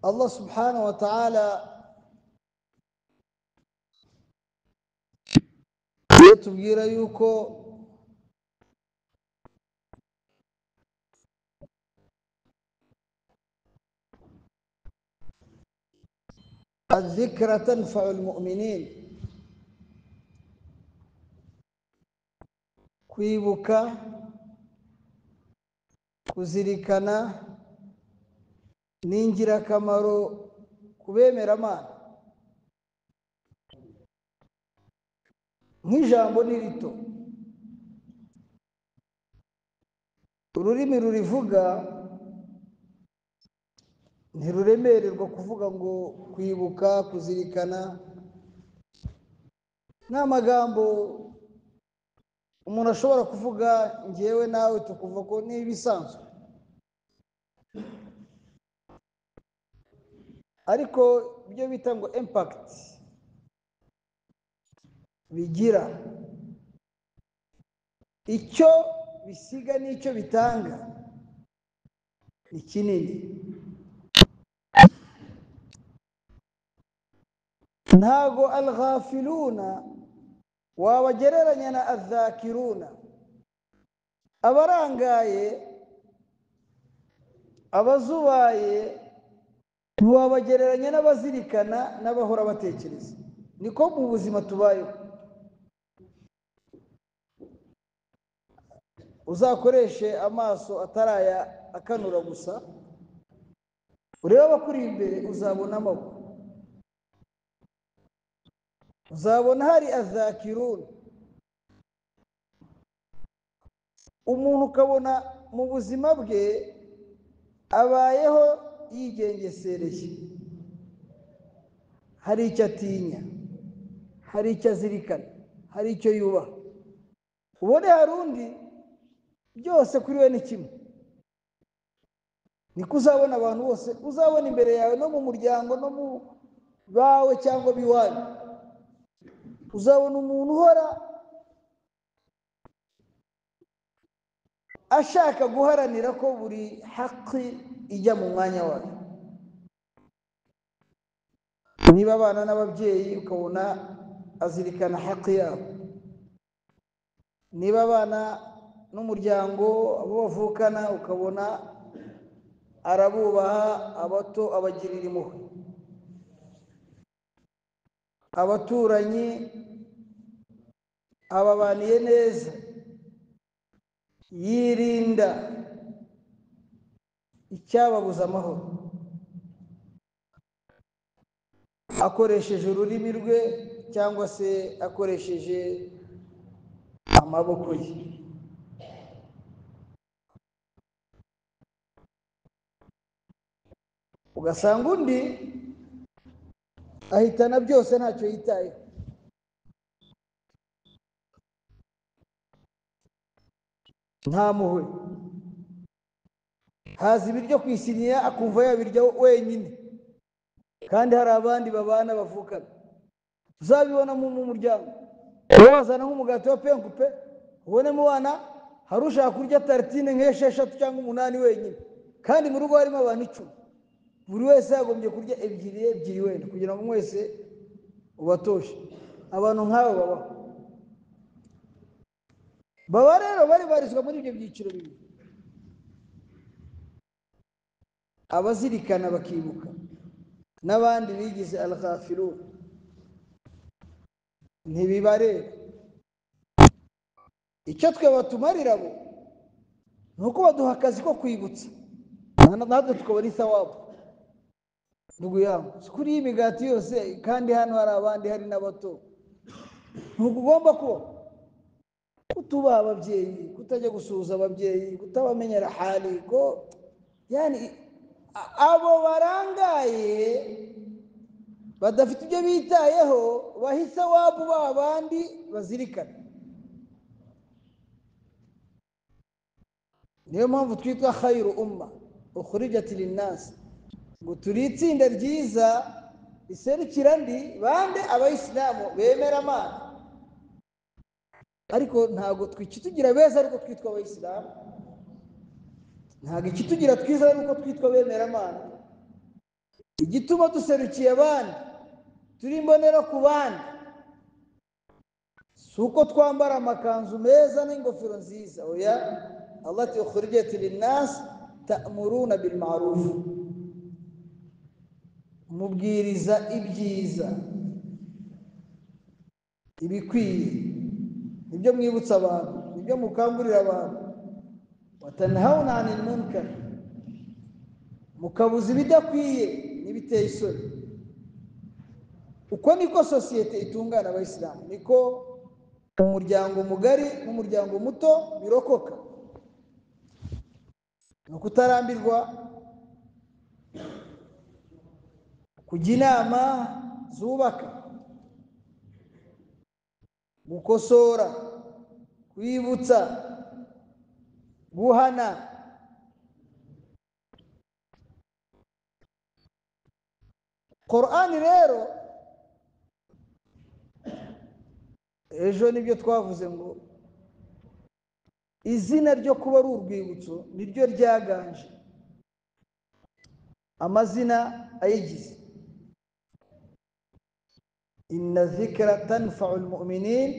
Allah subhanahu wa ta'ala yatubwira yuko الذكرى تنفع المؤمنين kwibuka kuzirikana ni ingirakamaro kubemera Imana. Nk'ijambo ni rito, ururimi rurivuga ntiruremererwa kuvuga ngo kwibuka kuzirikana. Ni amagambo umuntu ashobora kuvuga ngewe nawe tukuva ko ni ibisanzwe, ariko ibyo bita ngo impact bigira, icyo bisiga n'icyo bitanga ni kinini. Ntago al-ghafiluna wabagereranya na adh-dhakiruna, abarangaye abazubaye ntiwabagereranya n'abazirikana n'abahora batekereza. Niko mu buzima tubayeho. Uzakoreshe amaso ataraya akanura gusa, urebe abakuri imbere uzabona amaboko, uzabona hari azakirun. Umuntu ukabona mu buzima bwe abayeho yigengesereye, hari icyo atinya, hari icyo azirikana, hari icyo yubaha. Ubone hari undi byose kuri we ni kimwe. Niko uzabona abantu bose, uzabona imbere yawe no mu muryango no mu bawe cyangwa biwanyu. Uzabona umuntu uhora ashaka guharanira ko buri haki ijya mu mwanya wayo. Niba abana n'ababyeyi ukabona azirikana haki yabo, niba abana n'umuryango abo bavukana ukabona arabubaha, abato abagirira impuhwe, abaturanyi ababaniye neza, yirinda icyababuza amahoro, akoresheje ururimi rwe cyangwa se akoresheje amaboko ye. Ugasanga undi ahitana byose ntacyo yitayeho. Nta muhwe, haza ibiryo ku isiniya akumva yabirya wenyine, kandi hari abandi babana bavukana. Uzabibona mu muryango bazana nk'umugati wa penkupe, ubone mu bana hari ushaka kurya tartine nk'esheshatu cyangwa 8 wenyine, kandi mu rugo harimo abantu 10, buri wese yagombye kurya ebyiri ebyiri wenda kugira ngo mwese ubatoshe. Abantu nk'abo babaho. Baba rero bari barizwa muri ibyo byiciro bibiri, abazirikana bakibuka n'abandi bigize al-ghafilun ntibibareba. Icyo twe batumarira bo nuko baduha akazi ko kwibutsa, natwe tukabona thawabu. Ndugu yangu, kuri iyi migati yose kandi hano hari abandi, hari n'abato, ntugomba kuba kutubaha ababyeyi, kutajya gusuhuza ababyeyi, kutabamenyera hali ko yani abo barangaye badafite ibyo bitayeho bahise wabu babandi bazirikana. Niyo mpamvu twitwa khairu umma ukhrijat linnas, ngo turi itsinda ryiza iserukira ndi bande abayisilamu bemera Imana. Ariko ntago twikitugira beza ariko twitwa abayisilamu, ntago ikitugira twiza ariko twitwa bemera Imana. Igituma duserukiye abandi, turi imbonera ku bandi, si uko twambara amakanzu meza n'ingofero nziza. Oya, Allah ati ukhrijat linnas ta'muruna bil ma'ruf, mubwiriza ibyiza ibikwiye, nibyo mwibutsa abantu, nibyo mukangurira abantu. Watanhauna 'anil munkar, mukabuza ibidakwiye n'ibiteye isoni. Uko niko sosiyete itungana abayisilamu, niko umuryango mugari n'umuryango muto birokoka. Ni ukutarambirwa, kujya inama zubaka, gukosora, kwibutsa, guhana. Qur'ani rero ejo nibyo twavuze ngo izina ryo kuba ari urwibutso niryo ryaganje amazina ayigize. Inna dhikra tanfa'u almu'minin,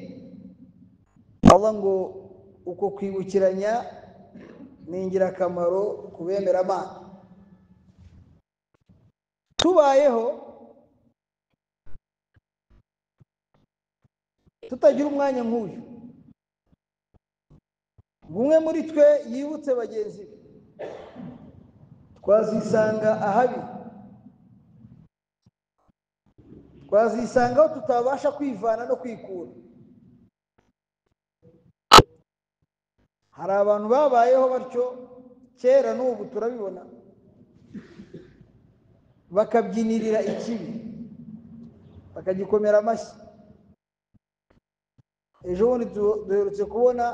Allah ngo uko kwibukiranya ni ingirakamaro ku bemera Imana. Tubayeho tutagira umwanya nk'uyu, umwe muri twe yibutse bagenzi be, twazisanga ahabi, twazisanga aho tutabasha kwivana no kwikura. Hari abantu babayeho batyo kera n'ubu turabibona, bakabyinirira ikibi, bakagikomera amashyi. Ejo bundi duherutse kubona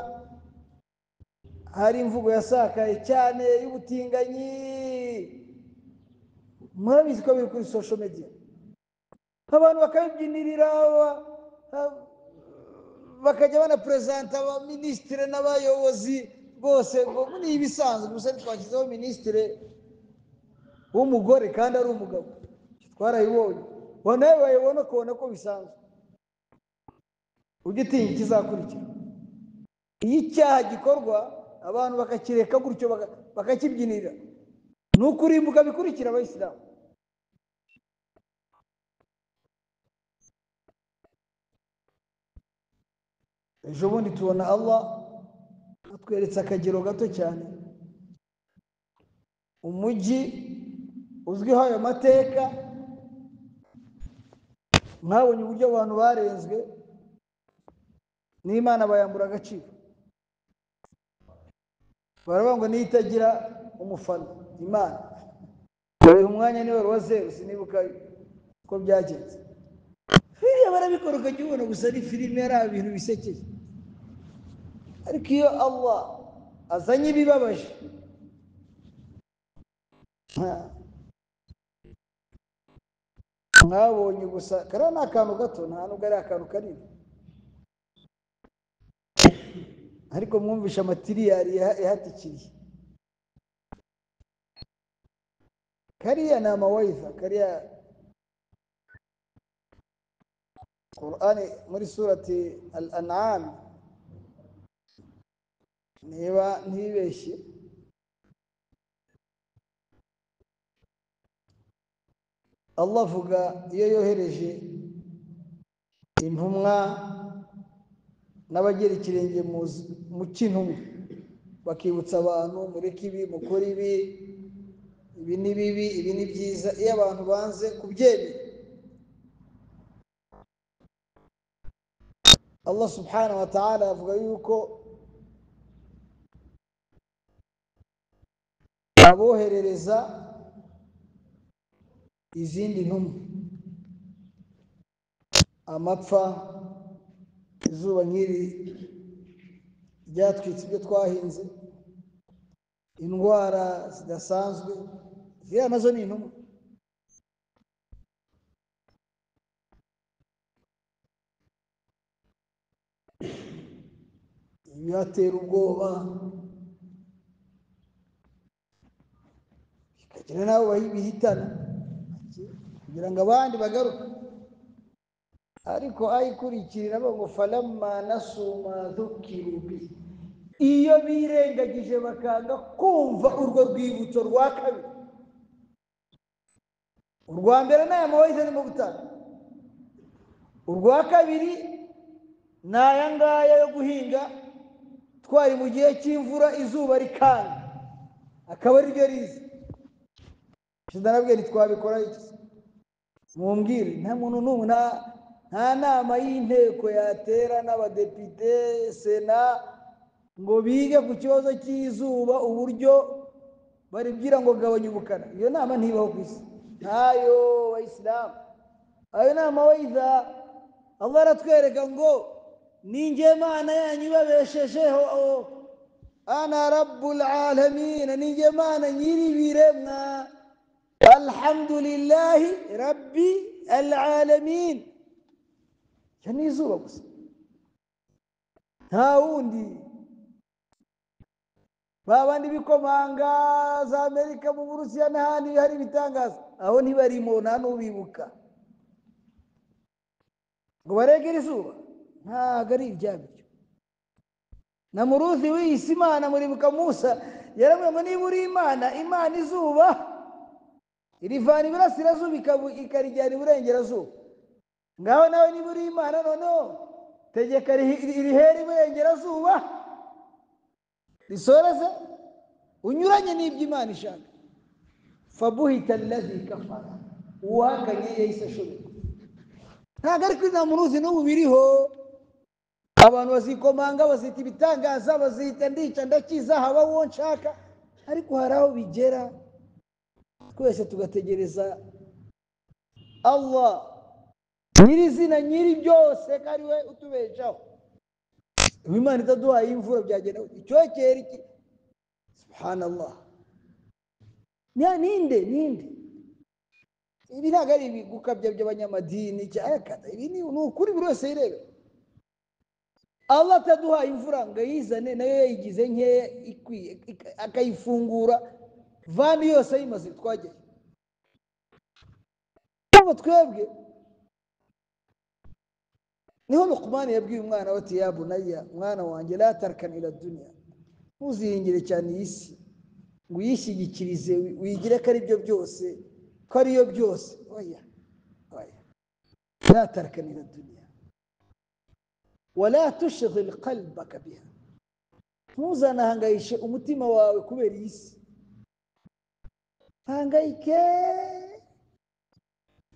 hari imvugo yasakaye cyane y'ubutinganyi, murabizi ko biri kuri social media, abantu bakabibyinirira, bakajya banapresenta abaminisitire n'abayobozi bose ngo ni ibisanzwe, gusa twashyizeho minisitire w'umugore kandi ari umugabo. Twarayibonye, nawe wayibona ukabona ko bisanzwe, ujye utinya ikizakurikira. Iyo icyaha gikorwa abantu bakakireka gutyo, bakakibyinira, ni ukurimbuka bikurikira abayisilamu. Ejo bundi tubona Allah atweretse akagero gato cyane, umujyi uzwiho ayo mateka, mwabonye uburyo abantu barenzwe n'Imana bayambura agaciro, baravuga ngo nitagira umufana Imana bayiha umwanya niwe wa zeru, sinibuka ko byagenze. Biriya barabikora ukajya ubona gusa ari filime, ari ibintu bisekeje. Ariko iyo Allah azanye ibibabaje, mwabonye gusa kariya ni akantu gato, nta nubwo ari akantu kanini, ariko mwumvisha amatiriyari yahatikiriye. Kariya ni amawaidha, kariya Qur'ani muri surati Al-An'am, niba ntibeshye, Allah avuga iyo yohereje intumwa n'abagera ikirenge mu cy'intumwa, bakibutsa abantu mureke ibi, mukore ibi, ibi ni bibi, ibi ni byiza. Iyo abantu banze kubyemera, Allah subhanahu wa ta'ala avuga yuko aboherereza izindi ntumwa, amapfa, izuba nk'iri ryatwitse ibyo twahinze, indwara zidasanzwe, ziriya nazo ni intumwa. Ibibatera ubwoba bikagira n'abo bihitana. kugira ngo abandi bagaruke. Ariko ayikurikirira ngo falamma nasu ma dhukiru bi, iyo birengagije bakanga kumva urwo rwibutso rwa kabiri. Urwa mbere n'aya mawaidha arimo gutanga, urwa kabiri ni aya ngaya yo guhinga twari mu gihe cy'imvura izuba rikanga akaba ari ryo riza. Nabwiye ntitwabikora iki, mumbwire. Nta muntu n'umwe, nta nama y'inteko yatera n'abadepite sena ngo bige ku kibazo cy'izuba uburyo baribwira ngo gabanya ubukana. Iyo nama ntibaho ku isi, ntayo bayisilamu. Ayo ni amawaidha Allah aratwereka ngo ninjye Mana yanyu ibabeshejeho, ana rabbul alamin, ninjye Mana nyir'ibiremwa, alhamdulillahi rabbi alalamin. Icyo ni izuba gusa, nta wundi. Babandi bikomanga za Amerika, mu Burusiya n'ahandi hari ibitangaza, aho ntibarimo, nta n'ubibuka ngo baregere izuba. Ntabwo ari ibyabyo. Na muruzi w'isi Imana, muribuka Musa yaramubwiye ngo niba uri Imana, Imana izuba irivana iburasirazuba ikarijyana iburengerazuba, ngaho nawe niba uri Imana noneho tegeka rihere iburengerazuba risoreze unyuranye n'ibyo Imana ishaka. Fabuhita alladhi kafara, uwahakanye yahise ashoberwa. Ntabwo ari kuri nta muruzi n'ubu biriho. Abantu bazikomanga, bazita ibitangaza, bazita ndica ndakiza, haba uwo nshaka. Ariko hari aho bigera twese tugategereza Allah nyirizina nyiri byose, ko ari we utubeshaho. Imana itaduhaye imvura byagenda icyokera iki? Subhanallah. Ninde ninde? Ibi ntabwo ari ibigukabya by'abanyamadini cyakata, ibi ni ukuri buri wese yireba. Allah ataduhaye imvura ngo ayizane, nayo yayigize nkeya ikwiye, akayifungura vani yose ayimaze twageye. Twebwe niho Luqman yabwiye umwana we ati ya bunayya, mwana wanjye, la tarkan ila dunya, ntuzihingire cyane iyi si ngo uyishyigikirize wigire ko ari byo byose, ko ariyo byose. Oya oya, la tarkan ila dunya wala tushghil qalbaka biha, ntuzanahangayishe umutima wawe kubera iyi si. Hangayike,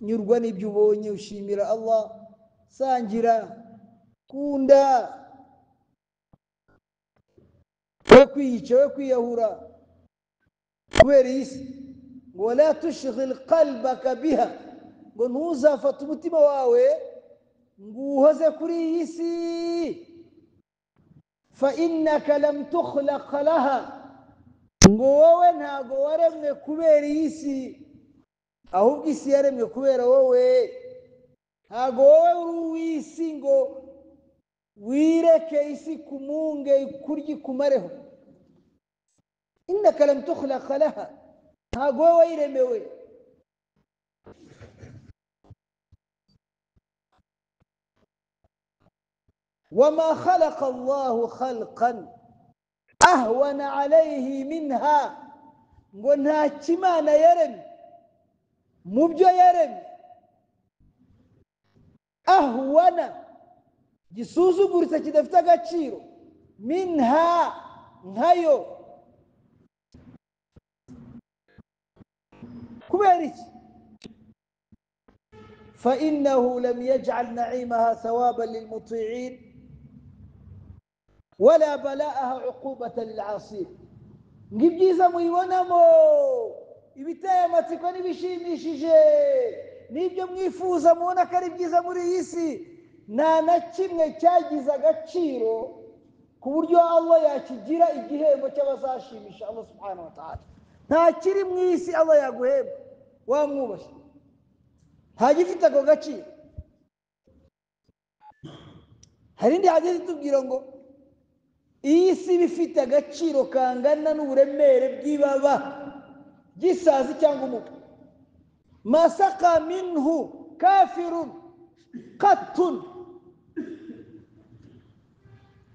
nyurwa n'ibyo ubonye, ushimira Allah, sangira, kunda, we kwiyica, we kwiyahura kubera iyi si. Ngo wala tushghil qalbaka biha, ngo ntuzafate umutima wawe ngo uhoze kuri iyi si. Fa innaka lam tukhlaq laha, ngo wowe ntago waremwe kubera iyi si, ahubwo isi yaremwe kubera wowe. Ntago wowe uri uw'isi ngo wireke isi kumunge ikurye ikumareho. Innaka lam tukhlaq laha, ntago wowe wayiremewe. Wama khalaqa Allahu khalqan ahwana alayhi minha, ngo nta kimana yaremye mu byo yaremye ahwana, gisuzuguritse kidafite agaciro, minha, nkayo. Kubera iki? Fa innahu lam yaj'al na'imaha thawaban lilmuti'in wala bala'aha uqubatan lil'asin. Ngo ibyiza muyibonamo, ibiteye amatsiko n'ibishimishije n'ibyo mwifuza mubona ko ari byiza muri iyi si, nta na kimwe cyagize agaciro ku buryo Allah yakigira igihembo cy'abazashimisha Allah subhanahu wa ta'ala. Nta kiri mu isi Allah yaguhemba wamwubashye, nta gifite ako gaciro. Hari indi hadithi itubwira ngo iyi si bifite agaciro kangana n'uburemere bw'ibaba ry'isazi cyangwa umubu. Masaka minhu kafirun qattun,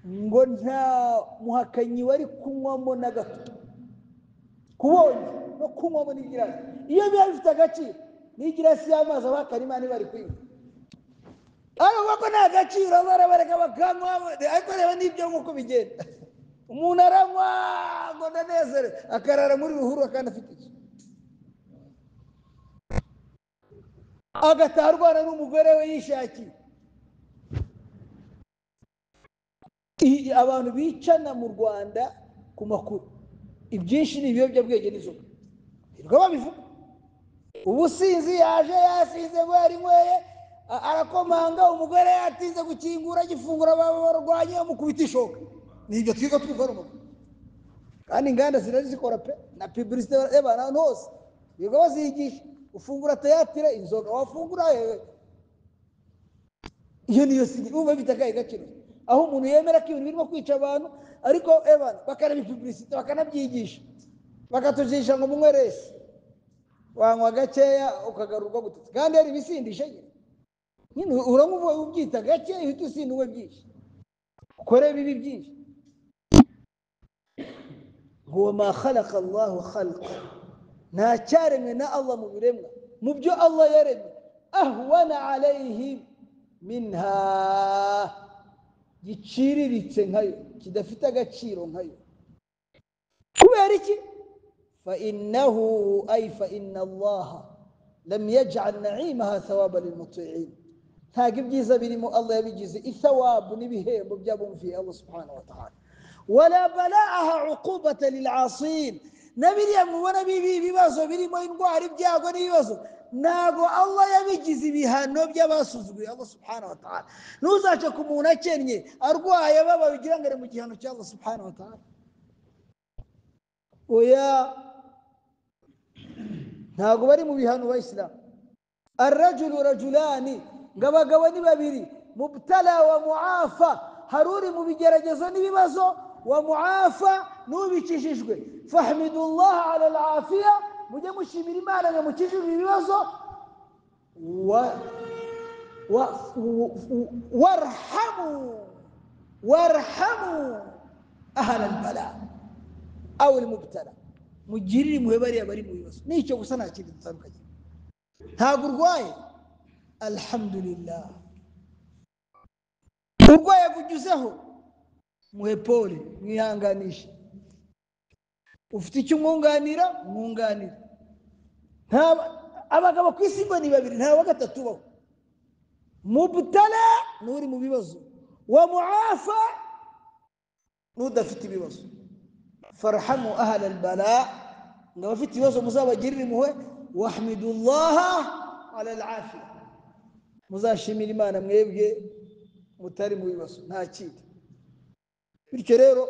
ngo nta muhakanyi wari kunywamo na gato. Kubonye no kunywamo n'igirasi, iyo biba bifite agaciro n'igirasi y'amazi abahakana Imana bari kuyinywa, ariko kuko nta gaciro barabareka bakanywa. Ariko reba n'ibyo nk'uko bigenda, umuntu aranywa ngo ndanezere, akarara muri ruhurura kandi afite iki, agataha arwana n'umugore we yishakiye. Abantu bicana mu Rwanda ku makuru, ibyinshi ni ibiyobyabwenge n'inzoga, ntabwo babivuga. Ubusinzi yaje yasinze ngo yarinyweye, arakomanga, umugore yatinze gukingura, agifungura barwanye bamukubita ishoka. Ni ibyo twiga twumva mu makuru, kandi inganda zirazikora pe, na publicité y'abantu hose biga bazigisha. Ufungura teyatire inzoga, wafungura iyo niyo sinzi uba bifite akahe gaciro, aho umuntu yemera ko ibintu birimo kwica abantu, ariko bakanabipublicité bakanabyigisha, bakatujisha ngo munywe resi, wanywa gakeya ukagarurwa gututse, kandi hari ibisindisha nyine uranywa ubyita gake, uhita usinda unywe byinshi, ukore bibi byinshi. Huwa ma khalaqa Allahu khalqa, nta cyaremwe na Allah mu biremwa, mu byo Allah yaremye, ahwana alayhi minha, giciriritse nkayo, kidafite agaciro nkayo. Kubera iki? Fa innahu ay fa inna Allah lam yaj'al na'imaha thawaba lilmuti'in, ntabwo ibyiza birimo Allah yabigize ithawabu n'ibihembo by'abumviye Allah subhanahu wa ta'ala. Wala bala'aha uqubata lil'asin, na biriya mubona bibi ibibazo birimo indwara, ibyago n'ibibazo, ntabwo Allah yabigize ibihano by'abasuzuguye Allah subhanahu wa ta'ala. Ntuzace ku muntu akennye arwaye baba bigira ngo ari mu gihano cya Allah subhanahu wa ta'ala. Oya, ntabwo bari mu bihano bayisilamu. Arrajulu rajulani, ngo abagabo ni babiri, mubtala wa muafa, hari uri mu bigeragezo n'ibibazo, wa muafa n'ubikijijwe. Fahmidullah ala alafiya, mujye mushimira Imana ngo mukijijwe ibibazo. Warhamu warhamu ahla albala aw almubtala, mugirire impuhwe bariya bari mu bibazo. Nicyo gusa, nta kindi dutandukanye. Ntabwo urwaye, alhamdulillah. Urwaye agugezeho, muhe pole, mwihanganishe. Ufite icyo umwunganira, mwunganira. Abagabo ku isi ngo ni babiri, nta wa gatatu ubaho. Mubtala n'uri mu bibazo, wa muafa n'udafite ibibazo. Farhamu ahla albala, ngo abafite ibibazo muzabagirire impuhwe. Wahmidullaha ala alafiya, muzashimira Imana mwebwe mutari mu bibazo, nta kindi. Bityo rero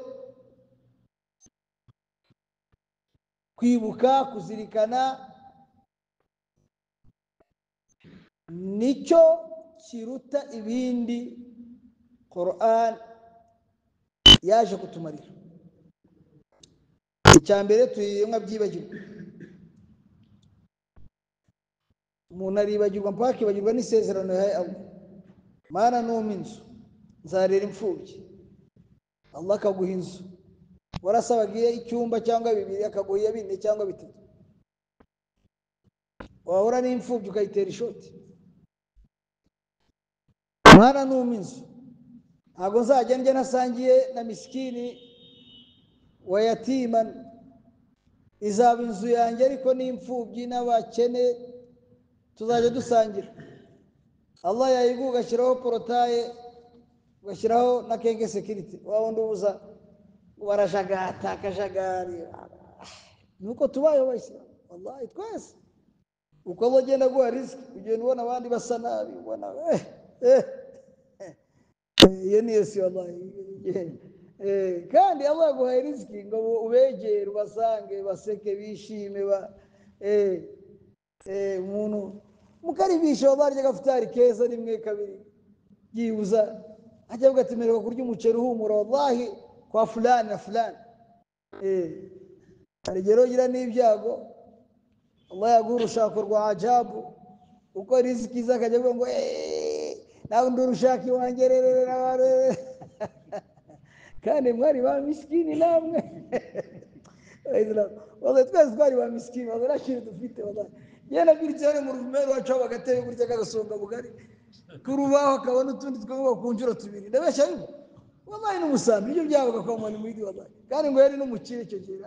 kwibuka, kuzirikana nicyo kiruta ibindi Qur'an yaje kutumarira. Icya mbere tuyinka byibagirwa, umuntu aribagirwa mpaka akibagirwa n'isezerano yahaye Allah. Mana numpa inzu nzarera imfubyi, Allah akaguha inzu. Warasabaga icyumba cyangwa bibiri, akaguha iya bine cyangwa bitatu. Wahura n'imfubyi ukayitera ishoti. Mwana numpa inzu ntabwo nzajya ndya nasangiye na misikini wa yatima, izaba inzu yanjye ariko n'imfubyi n'abakene tuzajya dusangira. Allah yayiguha ugashyiraho porotaye, ugashyiraho na kenge sekiriti, wa wundi ubuza barajagata akajagari. Nuko tubayeho bayisilamu wallahi twese. Uko Allah agenda aguha riziki ugenda ubona abandi basa nabi, ubona iyo niyo si wallahi. Kandi Allah aguhaye riziki ngo ubegere, ubasange, baseke, bishime, umuntu mukaribisha wabarya agafutari keza rimwe kabiri byibuza, ajya avuga ati mererwa kurya umuceri uhumura wallahi kwa fulani na fulani. Hari igihe rero ugira n'ibyago Allah yaguha urushako rwa ajabu, uko riziki iza akajya avuga ngo nawe ndi urushaka iwanjye rero. Kandi mwari ba misikini namwe. Wallahi twese twari ba misikini, wallahi nta kintu dufite wallahi. Njye nabyirutse hano mu ruvumera iwacu aho bagatebe gutya kagasonga bugari ku rubaho akabona utundi twumva ku nshuro tubiri. Ndabeshya ariko wallahi n'umusambi ibyo byabaga kwa mwalimu Mwidi wallahi. Kandi ngo yari n'umukire icyo gihe.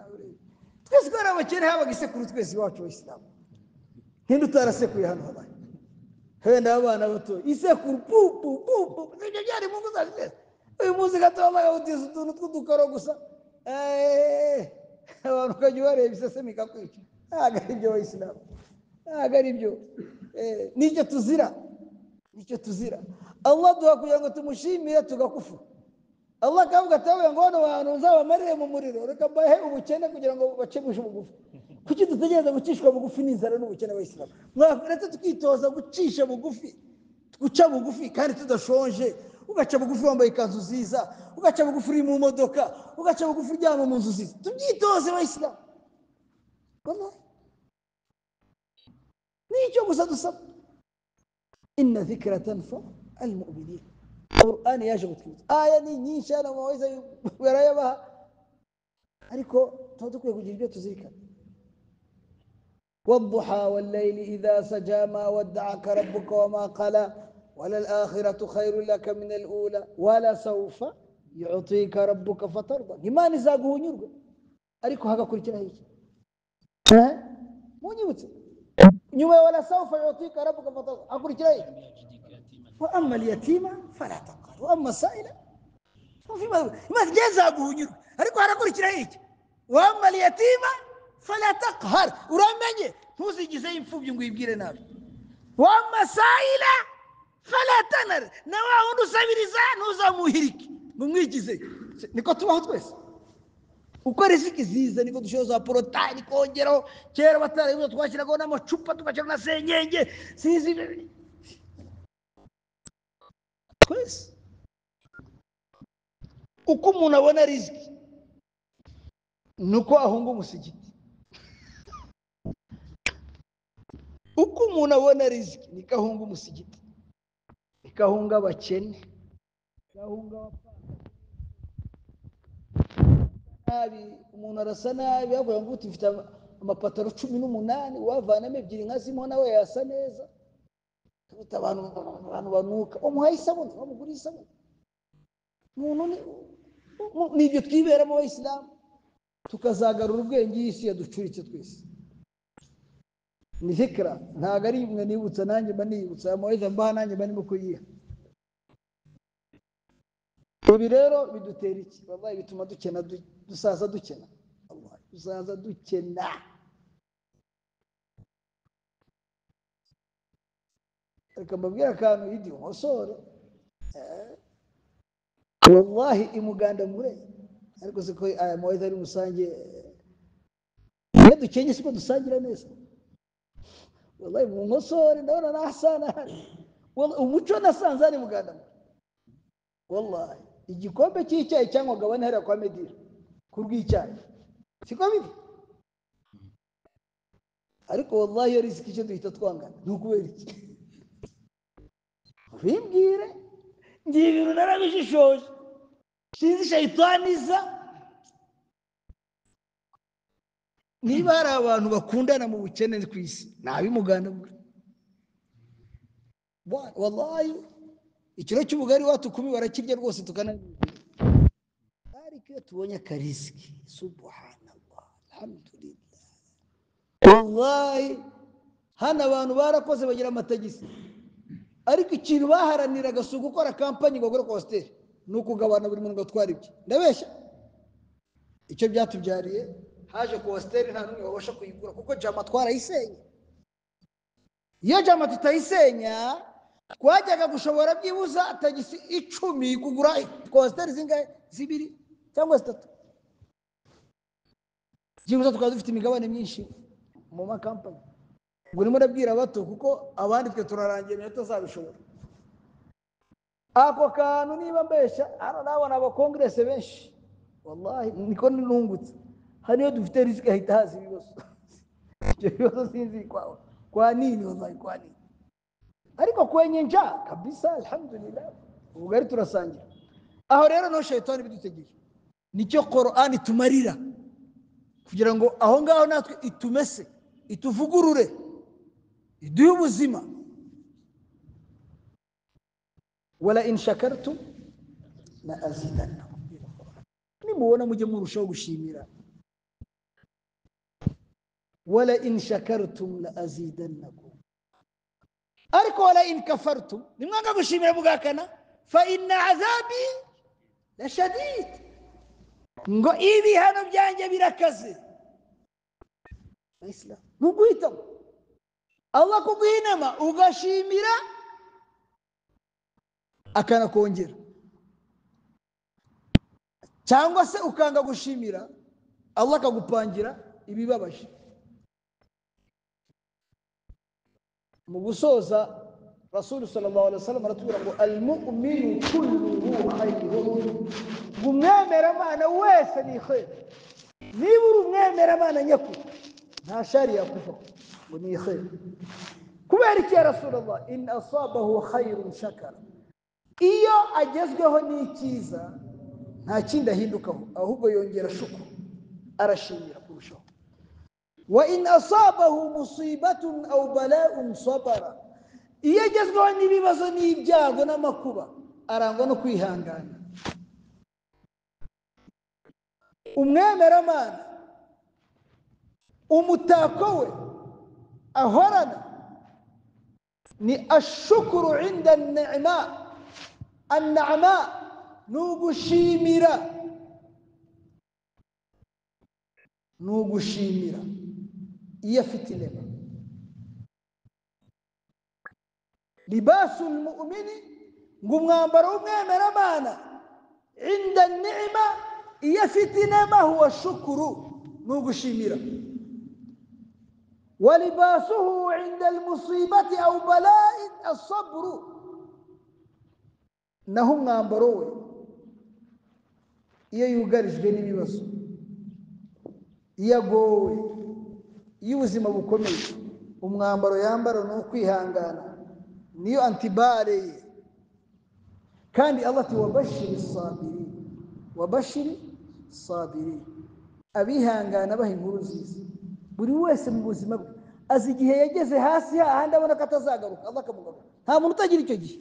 Twese twari abakene, habaga isekuru twese iwacu abayisilamu. Ntinde utarasekuye hano wallahi. Wenda abana bato isekuru pu pu pu pu, ibyo byari mu ngo zacu twese. Uyu munsi gato wallahi utiza utuntu tw'udukoro gusa. Abantu ukajya ubareba isesemi ikakwica. Ntabwo ari byo abayisilamu, ntabwo ari byo. Nicyo tuzira, nicyo tuzira. Allah duha kugira ngo tumushimire tugakufu. Allah akavuga ati ngo bano bantu nzabamarire mu muriro, reka mbahe ubukene kugira ngo bace bugufi. Kuki dutegereza gucishwa bugufi n'inzara n'ubukene abayisilamu? Mwaretse tukitoza gucisha bugufi, guca bugufi kandi tudashonje. Ugaca bugufi wambaye ikanzu nziza, ugaca bugufi uri mu modoka, ugaca bugufi uryama mu nzu nziza. Tubyitoze abayisilamu. Nicyo gusa dusaba. Inna dhikra tanfa almu'minin. Qur'an yaje gutwibutsa. Aya ni nyinshi hano maweza barayabaha, ariko tuba dukwiye kugira ibyo tuzirikana. والضحى والليل إذا سجى ما ودعك ربك وما قلى وللآخرة خير لك من الأولى ولسوف يعطيك ربك فترضى. Imana izaguhunyurwa, ariko hagakurikiraho iki? Munyibutse nyuma ya walasawfa yutika rabbuka fatarda hakurikiraho iki? Wa amma al-yatima fala taqhar wa amma as-sa'ila Imana izaguhunyurwa, ariko harakurikiraho iki? Wa amma al-yatima fala taqhar. Uramenye ntuzigize imfubyi ngo uyibwire nabi. Wa amma as-sa'ila fala tanar, na wa wundi usabiriza ntuzamuhirike ngo umwigize. Niko tubaho twese. Uko riziki ziza niko dushobora za porotari kongeraho. Kera batarabibuza twashyiragaho n'amacupa tugashyiraho na senyenge sinzi twese. Uko umuntu abona riziki nuko ahunga umusigiti. Uko umuntu abona riziki niko ahunga umusigiti, niko ahunga abakene, niko ahunga nabi. Umuntu arasa nabi yavuga ngo ufite amapataro 18 wavanamo ebyiri nka zimwe nawe yasa neza. Ufite abantu banuka, umuhaye isabune, wamugura isabune. Umuntu ni ibyo twiberamo abayisilamu, tukazagarura ubwenge y'isi yaducuritse twese. Ni zikra, ntabwo ari mwe nibutsa, nanjye mba nibutsa amaweza mbaha, nanjye mba ndimo kuyiha. Ibi rero bidutera iki? Wallahi bituma dukena, dusaza dukena. Wallahi dusaza dukena. Reka mbabwire akantu idi umusore. Wallahi imuganda mure, ariko siko aya maweza ari musange. Iyo dukenye siko dusangira neza. Wallahi mu musore ndabona nasana. Wallahi umuco nasanze ari muganda mure. Wallahi igikombe cy'icyayi cyangwa gabane hariya kwa Medira kurw'icyayi siko biri, ariko wallahi iyo riziki icyo duhita twangana ni ukubera iki? Bimbwire ngiye ibintu narabishishoje, sinzi shayitani iza. Niba hari abantu bakundana mu bukene ku isi ni ab'imuganda. Wallahi ikiro cy'ubugari watukumi barakirya rwose tukanabirya, ariko iyo tubonye akariziki subhanallah alhamdulillah. Wallahi hano abantu barakoze bagira amatagisi, ariko ikintu baharaniraga si ugukora kampanyi ngo bagure kwasiteri, ni ukugabana buri muntu ngo atware ibye. Ndabeshya? Icyo byatubyariye haje kwasiteri nta n'umwe wabasha kuyigura kuko jama twarayisenya. Iyo jama tutayisenya twajyaga gushobora byibuza tagisi 10 kugura kwasiteri zingahe? 2 cyangwa 3. Byibuza tukaba dufite imigabane myinshi mu makampani. Ubwo urimo urabwira bato kuko abandi twe turarangiye niyo tuzabishobora. Ako kantu niba mbeshya hano nabona abakongrese benshi wallahi niko nungutse. Hano iyo dufite risike hahita haza ibibazo. Ibyo bibazo sinzi kwa nini, wallahi kwa nini, ariko kwenye njaa kabisa, alhamdulillah, ubugari turasangira. Aho rero no shaytani bidutegeje, nicyo Qur'an itumarira kugira ngo aho ngaho natwe itumese, ituvugurure, iduhe ubuzima. Wala in shakartum la azidannakum, nimubona mujye murushaho gushimira. Wala in shakartum la azidannakum, ariko wala in kafartum, nimwanga gushimira mugakana, fa inna azabi la shadid, ngo ibihano byanjye birakaze. Islam nuguhitamo Allah kuguha inama ugashimira akanakongera, cyangwa se ukanga gushimira Allah akagupangira ibibabaje. Mu gusoza Rasul sallallahu alaihi wasallam aratubwira ngo al-mu'minu kulluhu khayrun, umwemeramana wese ni khair. Niba uri umwemeramana nyakuri nta shari yakuvaho ngo ni khair. Kubera iki ya Rasulullah? In asabahu khayrun shakara, iyo agezweho n'icyiza nta kindi ahindukaho, ahubwo yongera shukuru, arashimira kurushaho. Wa in asabahu musibatun aw bala'un sabara, iyo agezweho n'ibibazo n'ibyago n'amakuba arangwa no kwihangana. Umwemeramana umutako we ahorana ni ashukuru inda an-ni'ma, an-na'ma nugushimira, nugushimira iyo afite inema. Libasul mu'mini, ngo umwambaro w'umwemeramana inda an-ni'ma, iyo afite inema huwa shukuru, nugushimira. Walibasuhu inda al-musibati aw bala'in as-sabru, naho umwambaro we iyo yugarijwe n'ibibazo, iyo agowe, iyo ubuzima bukomeye, umwambaro yambara ni ukwihangana, niyo antibare ye. Kandi Allah ati wabashiri sabiri, wabashiri sabiri, abihangana baha inkuru nziza. Buri wese mu buzima bwe azi igihe yageze hasi hahandi abona ko atazagaruka, Allah akamugarura. Nta muntu utagira icyo gihe,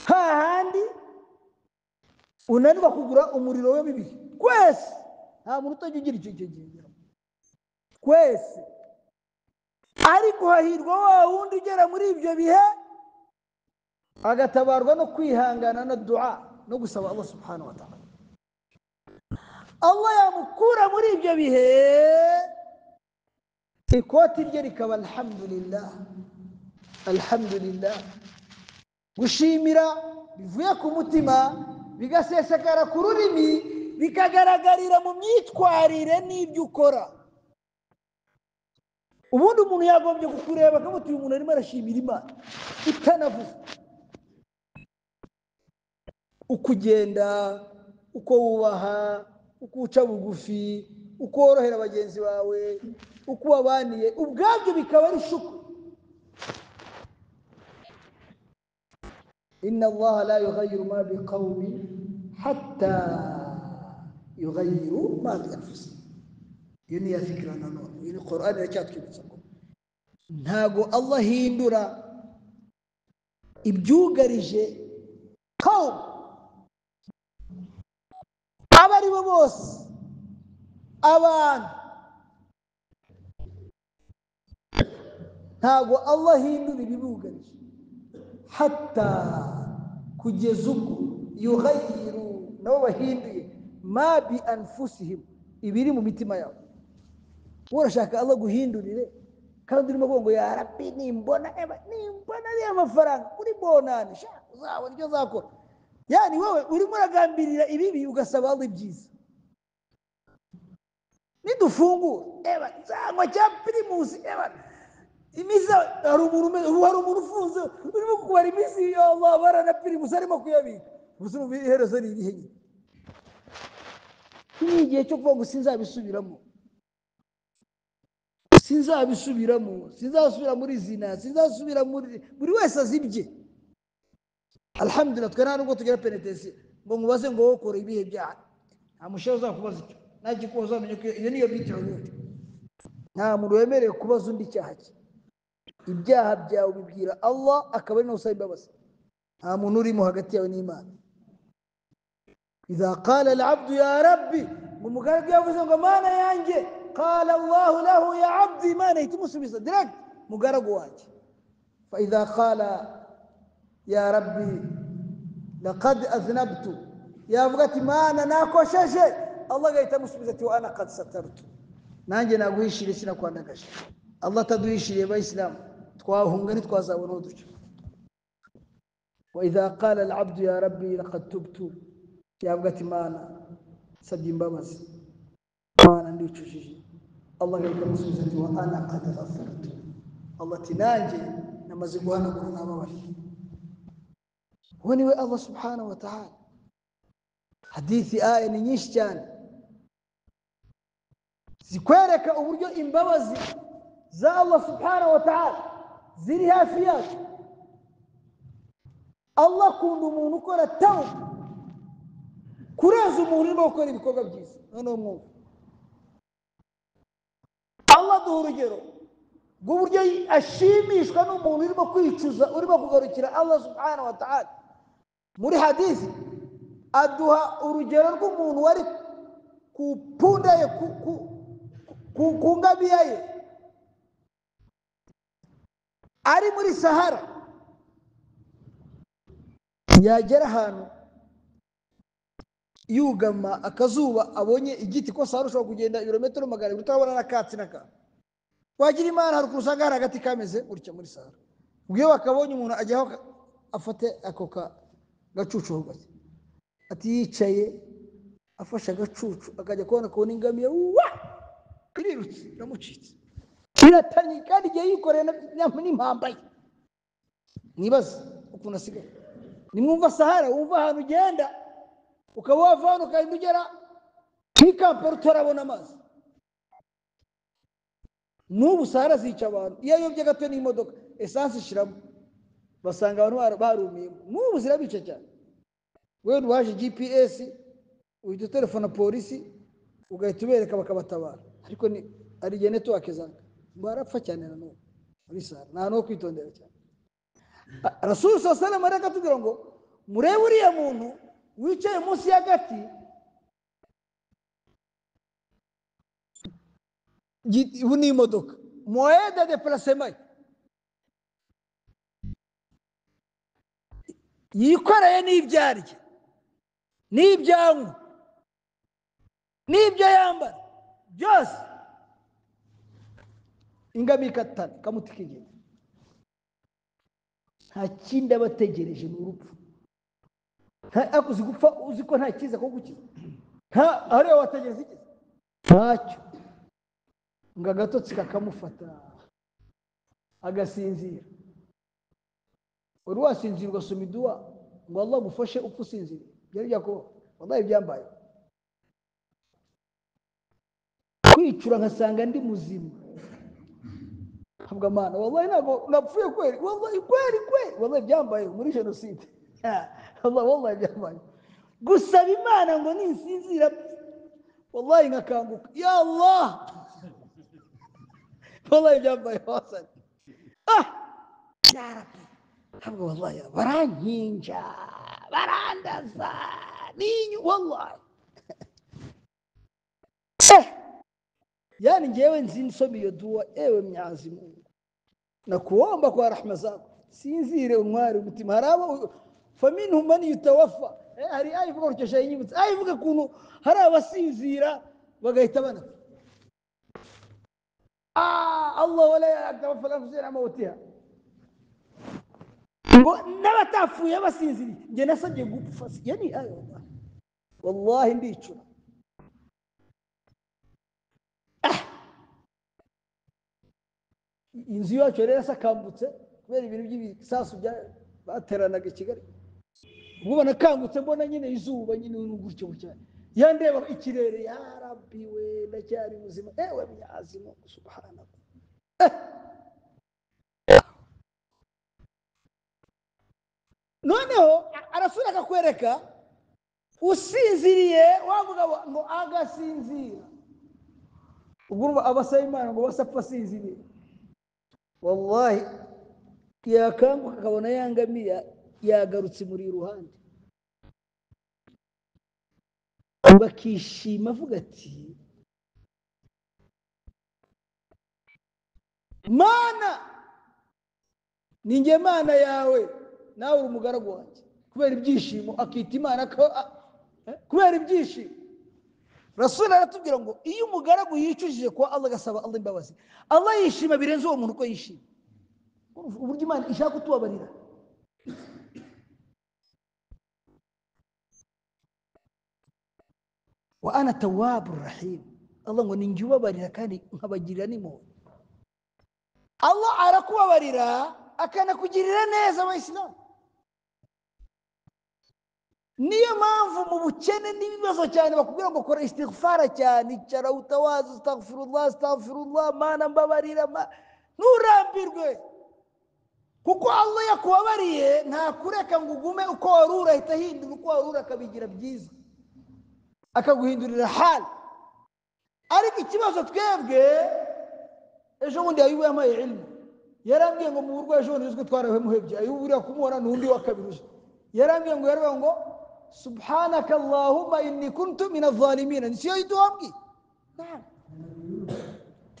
hahandi unanirwa kugura umuriro we bibi. Twese nta muntu utajya ugira icyo gihe, twese. Ariko hahirwa wa wundi ugera muri ibyo bihe agatabarwa no kwihangana na dua no gusaba Allah subhanahu wa ta'ala. Allah yamukura muri ibyo bihe, ikoti rye rikaba alhamdulillah, alhamdulillah. Gushimira bivuye ku mutima bigasesekara ku rurimi, bikagaragarira mu myitwarire n'ibyo ukora. Ubundi umuntu yagombye kukureba akamuti uyu muntu arimo arashimira Imana utanavuze. Uko ugenda, uko wubaha, uko uca bugufi, uko worohera bagenzi bawe, uko wabaniye, ubwabyo bikaba ari shuku. Inna Allaha la yughayyiru ma biqawmin hatta yughayyiru ma bi anfusihim. Iyo ni ya fikira nanone, iyo ni Qur'an iracyatwibutsa ngo ntago Allah hindura ibyugarije qawm, abo ari bo bose, abantu. Ntago Allah hindura ibibugarije hatta, kugeza ubwo yughayyiru, nabo bahinduye ma bi anfusihim, ibiri mu mitima yabo. Urashaka Allah guhindurire kandi urimo kuvuga ngo ya Rabbi, nimbona nimbona ariya mafaranga kuri bonane sha uzabona icyo uzakora. Yani wowe urimo uragambirira ibibi ugasaba Allah ibyiza. Nidufungura eba nzanywa cya Primus, eba iminsi, hari umuntu ufunze urimo kubara iminsi, ya Allah barana Primus arimo kuyabika. Gusa iherezo ni irihe nyine? Ni igihe cyo kuvuga ngo sinzabisubiramo. Sinzabisubiramo, sinzasubira muri zina, sinzasubira muri buri wese azibye. Alhamdulillah twe nta nubwo tugira penitence ngo nkubaze ngo wowe ukora ibihe byaha. Nta mushehe uzakubaza icyo, nta gikuba uzamenya ko iyo niyo bita ubundi. Nta muntu wemerewe kubaza undi icyaha cye. Ibyaha byawe ubibwira Allah akaba ari nawe usaba imbabazi. Nta muntu urimo hagati yawe n'Imana. Idha qala al-abdu ya rabbi, ngo umugaragu yavuze ngo mana yanjye, qala Allahu lahu ya abdi, Imana ihita imusubiza direct, mugaragu wanjye. Fa idha qala ya rabbi laqad aznabtu, yavuga ati mana nakosheje, Allah agahita amusubiza ati wa ana qad satartu, nanjye naguhishiriye sinakwandagaje. Allah ataduhishiriye abayisilamu twahunga ntitwazabona aho duca. Wa idha qala al-abdu ya rabbi laqad tubtu, yavuga ati mana nsabye imbabazi, mana ndicujije, Allah agahita amusubiza ati wa ana qad ghafartu, Allah ati nanjye namaze guhanagura nababariye. Uwo niwe Allah subhanahu wa ta'ala. Hadithi aya ni nyinshi cyane zikwereka uburyo imbabazi za Allah subhanahu wa ta'ala ziri hafi yacu. Allah akunda umuntu ukora tawba kurenza umuntu urimo gukora ibikorwa byiza. Noneho mwumva Allah aduha urugero rw'uburyo ashimishwa n'umuntu urimo kwicuza, urimo kugarukira Allah subhanahu wa ta'ala. Muri hadithi aduha urugero rw'umuntu wari ku punda ye, ku ngamiya ye, ari muri Sahara, yagera ahantu yugama akazuba, abonye igiti ko Sahara ushobora kugenda ibirometero 200 utabona n'akatsi n'akantu. Wagira Imana hari ukuntu usanga hari agati kameze gutya muri Sahara, ubwo iyo bakabonye umuntu ajyaho afate ako gacucu ho gake, ati yicaye afashe agacucu akajya kubona kubona ingamiya wa irirutse iramucitse iratanye, kandi igihe yikoreye n'impamba ye. Mwibaze ukuntu asigaye. Nimwumva Sahara, wumva ahantu ugenda ukaba wava hano ukagenda ugera kuri Kampala utarabona amazi. N'ubu Sahara zica abantu, iyo ayobye gato n'imodoka esanse ishiramo, basanga abantu barumiyemo. N'ubu zirabica cyane. Wewe waje GPS uhita utelefona polisi ugahita ubereka bakabatabara, ariko ni ari igihe network zanga barapfa cyane na n'ubu muri Sahara. Nta no kwitondera cyane. Rasul sallallahu alaihi wasallam arakatubwira ngo murebe uriya muntu wicaye munsi y'agati, ubu ni imodoka moyen de déplacement yikoreye n'ibyo arya n'ibyo anywa n'ibyo yambara byose, ingamiya ikatana ikamuta ikigenda. Nta kindi aba ategereje ni urupfu. Uzi gupfa uzi ko nta cyiza ko gukiza, hariya wategereza iki? Ntacyo. Ngo agatotsi kakamufata agasinzira. Wari wasinzira ugasoma iduwa ngo Allah agufashe upfa usinziriye, byari byakubaho? Wallahi byambaye. Kwicura nkasanga ndi muzima, ntabwo Mana wallahi ntabwo napfuye kweli, wallahi kweli kweli, wallahi byambaye muri jenoside. Allah wallahi byambaye. Gusaba Imana ngo ninsinzira wallahi nkakanguka, ya Allah, wallahi byambaye wasani. Ah ya Rabbi, ntabwo wallahi barankinja barandaza ninyu wallahi. Yani njewe nzi nsoma iyo dua, ewe Mwenyezi Mungu nakuomba kwa rahma zako sinzire untware umutima. Hari abo faminhum man yutawaffa, hari aya ivuga gutyo shayinyibutse, aya ivuga ukuntu hari abasinzira bagahita banapfa. Allah wala yatawaffa al-anfusa hina mawtiha, ngo n'abatapfuye basinziriye. Njye nasabye gupfa, yani aya wallahi ndicura. Inzu yacu rero yasakambutse kubera ibintu by'ibisasu bateranaga i Kigali. Ubwo nakangutse mbona nyine izuba nyine gutyo cyane, yandeba ikirere, ya Rabbi we ndacyari muzima, ewe Mwenyezi Mungu subhanahu. Noneho arasura akakwereka usinziriye, wa mugabo ngo agasinzira. Ubwo abasaba Imana ngo basapfa asinziriye, wallahi yakanguka akabona yangamiya yagarutse muri iruhande, bakishima avuga ati Mana ninjye Mana yawe nawe uri umugaragu wanjye. Kubera ibyishimo akita Imana, kubera ibyishimo. Rasul aratubwira ngo iyo umugaragu yicujije kwa Allah agasaba Allah imbabazi, Allah yishima birenze uwo muntu uko yishima. Uburyo Imana ishaka kutubabarira. Wa ana tawwabur rahim, Allah ngo ninjye ubabarira kandi nkabagirira n'impuhwe. Allah arakubabarira akanakugirira neza abayisilamu. Niyo mpamvu mu bukene n'ibibazo cyane bakubwira ngo kora istighfara cyane, icara utawaza astaghfirullah astaghfirullah, Mana mbabarira, nturambirwe, kuko Allah yakubabariye ntakureka ngo ugume uko wari uri, ahita ahindura uko wari uri akabigira byiza, akaguhindurira hali. Ariko ikibazo twebwe, ejo bundi Ayubu yampaye ilmu, yarambwiye ngo mu burwayi ejo bundi twarahemuhebye, Ayubu uriya kumubona ni undi wa kabiri uje, yarambwiye ngo yaravuga ngo subhanaka allahumma inni kuntu min adh-dhalimin. Siyo iduwa mbwi? Naam.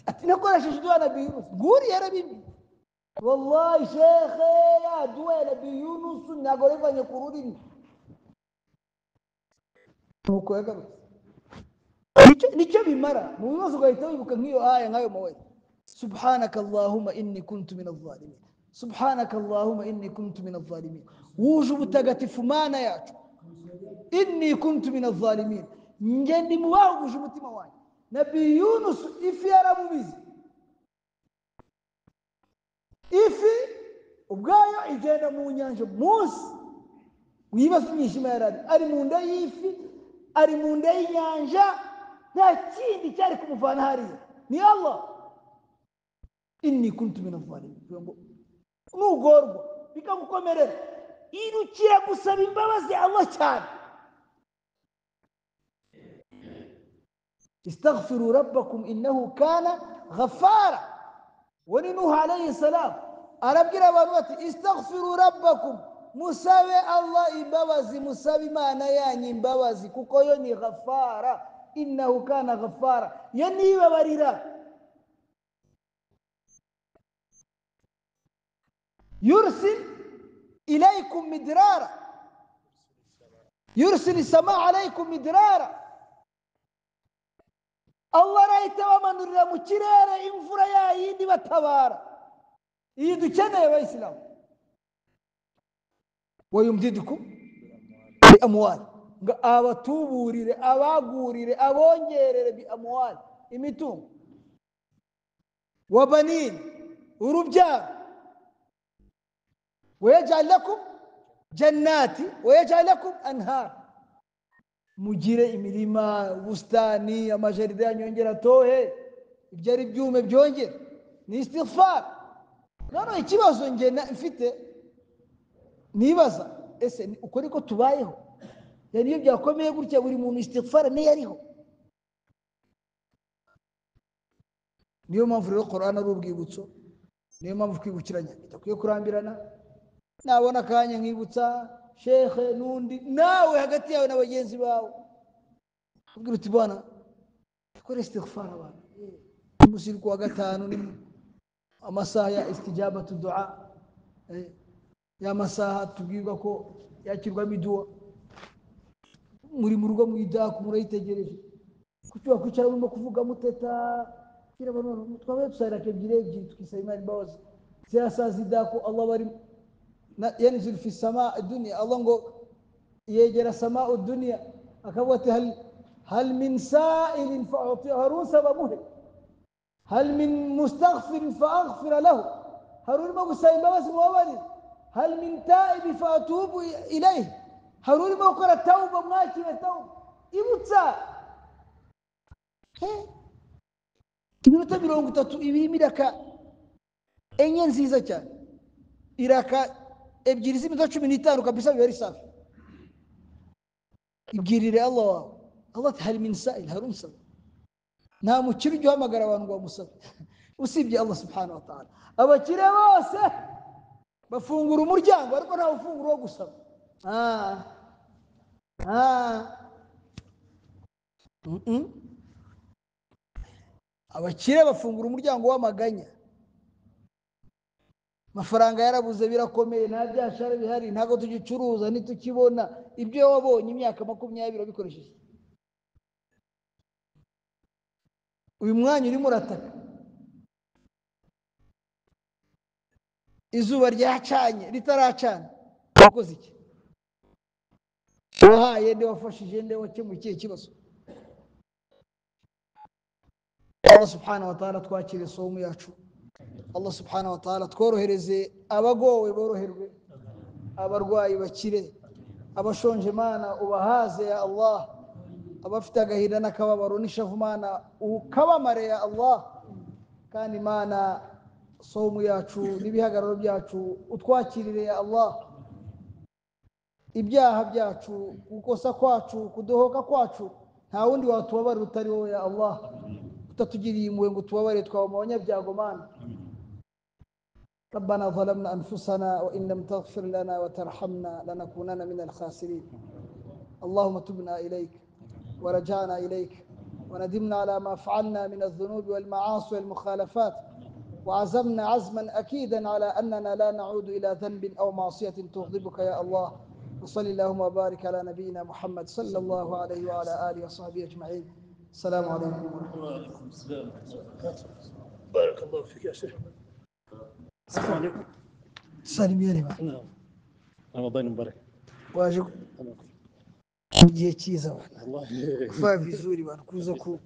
Ati nakoresheje iduwa Nabii Yunus, nguri yarabimbi. Wallahi shekhe, ya duwa ya Nabii Yunus ntabwo yavanye ku rurimi, nuko yagarutse. Nicyo bimara mu bibazo ugahita wibuka nk'iyo aya nk'ayo mawe, subhanaka allahumma inni kuntu min adh-dhalimin, subhanaka allahumma inni kuntu min adh-dhalimin. Wuje ubutagatifu Mana yacu, inni kuntu min adh-dhalimin, nge ndi mu bahuguje umutima wanjye. Nabii Yunus ifi yaramubize, ifi ubwayo igenda mu nyanja munsi, mwibaze imyishima yarari ari mu nda y'ifi, ari mu nda y'inyanja, nta kindi cyari kumuvana hariya ni Allah. Inni kuntu min adh-dhalimin, nugorwa bikagukomerera, irukira gusaba imbabazi Allah cyane. Istaghfiru rabbakum innahu kana ghaffara. Wani Nuh alayhi salam arabwira abantu bati istaghfiru rabbakum, musabe Allah imbabazi, musabe Imana yanyu imbabazi, kuko yo ni ghaffara, innahu kana ghaffara, yo nibabarira. Yursil ilaykum midrara, yursil samaa alaykum midrara. Allah arahita bamanurira mu kirere imvura yayindi batabara, iyi dukeneye abayisilamu. Wayumdidukum bi amwal, ngo abatuburire, abagurire, abongerere bi amwal, imitungo, wa banin, urubyaro, wayaj'al lakum jannati wayaj'al lakum anhar, mugire imirima, ubusitani, amajaride yanyongera atohe, ibyo ari byume byongera, ni istighfar. None ikibazo nge mfite nibaza, ese uko niko tubayeho? Yani iyo byakomeye gutya buri muntu istighfar niyo ariho. Niyo mpamvu rero Qur'an ari urwibutso, niyo mpamvu kwibukiranya bidakwiye kurambirana. Nabona akanya nkibutsa shekhe n'undi, nawe hagati yawe na bagenzi bawe, ubwira uti bwana dukore istighfar abantu. Umunsi wa gatanu ni amasaha ya istijabatu dua, ya masaha tubwirwa ko yakirwamo iduwa. Muri mu rugo mu idaku murayitegereje, kuki wakwicara urimo kuvuga muteta, kira abantu twabaye dusarira ebyiri ebyiri tukisaba Imana imbabazi. Ziriya saa z'idaku Allah bari yanzil fi samaa dunya, Allah ngo yegera samaa dunya akavuga ati hal min sa'ilin fa'uti, harusaba muhe, hal min mustaghfirin fa'aghfir lahu, hari urimo gusaba imbabazi mubabarire, hal min ta'ibi fa'atubu ilayhi, hari urimo gukora tawuba mwakire tawuba. Ibutsa iminota 30 ibirimo iraka Enye nziza cyane, iraka ebyiri z'iminota 15 kabisa biba ari safi. Ibwirire Allah wawe. Allah ati hal min sa'il, hari unsaba. Nta mukire ujya uhamagara abantu ngo bamusabe usibye Allah subhanahu wa ta'ala. Abakire bose bafungura umuryango ariko ntawe ufungura uwo gusaba. Abakire bafungura umuryango w'amaganya. Amafaranga yarabuze birakomeye, nta byashara bihari, ntabwo tugicuruza, ntitukibona. Ibyo wabonye imyaka 20 wabikoresheje. Uyu mwanya urimo urataka, izuba ryacanye ritaracana, wakoze iki? Wahaye nde? Wafashije nde? Wakemuye ikihe kibazo? Allah subhanahu wa ta'ala twakire somu yacu. Allah subhanahu wa ta'ala tworohereze abagowe boroherwe, abarwayi bakire, abashonje Mana ubahaze ya Allah, abafite agahinda n'akababaro n'ishavu Mana ukabamare ya Allah. Kandi Mana somu yacu n'ibihagararo byacu utwakirire ya Allah. Ibyaha byacu, gukosa kwacu, kudohoka kwacu, nta wundi watubabarira utari wowe ya Allah. Utatugiriye impuhwe ngo tubabarire twaba mu banyabyago Mana. ربنا ظلمنا أنفسنا وإن لم تغفر لنا وترحمنا لنكونن من الخاسرين. اللهم تبنا إليك ورجعنا إليك وندمنا على ما فعلنا من الذنوب والمعاصي والمخالفات، وعزمنا عزما أكيدا على أننا لا نعود إلى ذنب أو معصية تغضبك يا الله. وصلى اللهم وبارك على نبينا محمد صلى الله عليه وعلى آله وصحبه أجمعين. السلام عليكم ورحمة الله. وعليكم السلام ورحمة الله وبركاته. بارك الله فيك يا شيخ. السلام عليكم. Salimiane bana. نعم. رمضان مبارك. Waje mu gihe cyiza bana. والله Kuvaa vizuri bana, kuza ku